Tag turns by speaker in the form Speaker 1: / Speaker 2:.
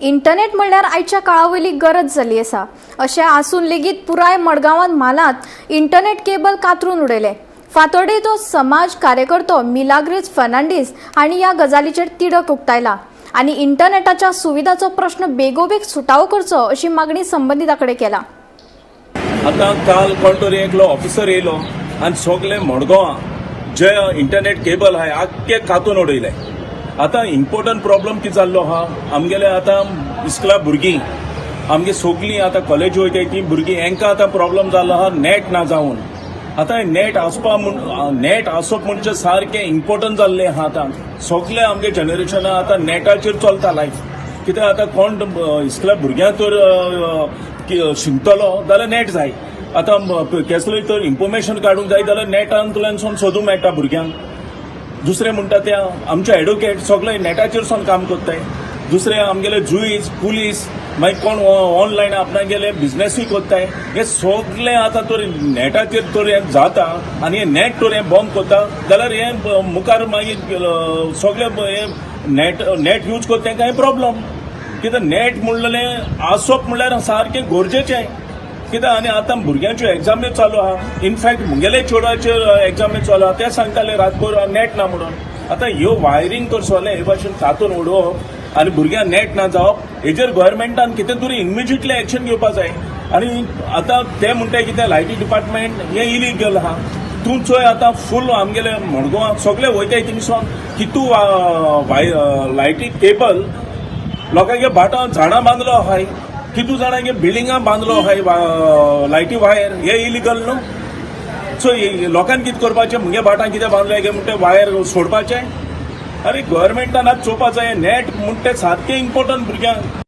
Speaker 1: Internet म्हणल्यार आयच्या काळा वयली गरज जाल्ली आसा. अशें आसून लेगीत पुराय मडगांवांत म्हालांत इंटरनेट केबल कातरून उडयले. फातोर्डेचो समाज कार्यकर्तो मिलाग्रीस फर्नांडीस हांणी ह्या गजालीचेर तिडक उक्तायला आनी इंटरनेटाच्या सुविधाचो प्रश्न बेगोबेग सुटावो करचो अशी मागणी संबंदिता कडेन केला.
Speaker 2: आतां काल कोण तरी एकलो ऑफिसर येयलो आनी सगले मडगांवां जे इंटरनेट केबल आहाय आख्खे कातून उडयले. आतां इम्पोर्टंट प्रॉब्लम कितें जाल्लो आहा, आमगेले आतां इस्कुला भुरगीं, आमगे सगलीं आतां कॉलेजी वयताय तीं भुरगीं, हेंकां आतां प्रॉब्लम जाल्लो आहा नॅट ना जावन. आतां नॅट आसपा म्हूण, नॅट आसप म्हणजे सारकें इम्पोर्टंट जाल्लें आहा. आतां सगळे आमगे जनरेशना आतां नॅटाचेर चलता लायफ. कित्याक आतां कोण इस्कुला भुरग्यांक तर शिकतलो जाल्यार नॅट जाय. आतां केसलें तर इन्फॉर्मेशन काडूंक जाय जाल्यार नॅटांतल्यानसून सोदूंक मेळटा भुरग्यांक. दुसरें म्हणटा ते आमचे एडवोकेट सगळे नॅटाचेर सून काम करताय. दुसरें आमगेले जुईज, पुलीस, मागीर कोण ऑनलायन आपणागेले बिजनेसूय करताय. हे सगळे आतां तर नॅटाचेर तर हें जाता आनी हें नॅट तर हें बंद करता जाल्यार हें मुखार मागीर सगळे हे नॅट नॅट यूज करता तेंकां हें प्रॉब्लम. कित्याक नॅट म्हणलें आसप म्हणल्यार सारकें गरजेचें. कित्याक आनी आतां भुरग्यांच्यो एग्जामी चालू आहा. इनफॅक्ट मुगेले चेडवाच्यो एग्जामी चालू आहा, ते सांगताले रातभर नॅट ना म्हणून. आतां ह्यो वायरींग तर सगळें हे भाशेन कातून उडोवप आनी भुरग्यांक नॅट ना जावप, हेजेर गव्हर्मेंटान कितें तरी इमिजिएटली एक्शन घेवपा जाय. आनी आतां ते म्हणटाय कितें, लायटी डिपार्टमेंट हें इलिगल आहा. तूं चोय, आतां फूल आमगेले मडगांवां सगळे वयताय थिंगसोन कितू लायटी केबल लोकांगे भाटां झाडां बांदलो आहाय, कितू जाणांगे बिल्डिंगां बांदलो आहाय लायटी वायर. हे इलिगल न्हू? सो लोकांक कितें करपाचें? मुगे भाटां कितें बांदले काय म्हणटे वायर सोडपाचें? अरे, गव्हर्मेंटान आतां चोवपा जाय. नॅट म्हणटे सारकें इम्पोर्टंट भुरग्यांक.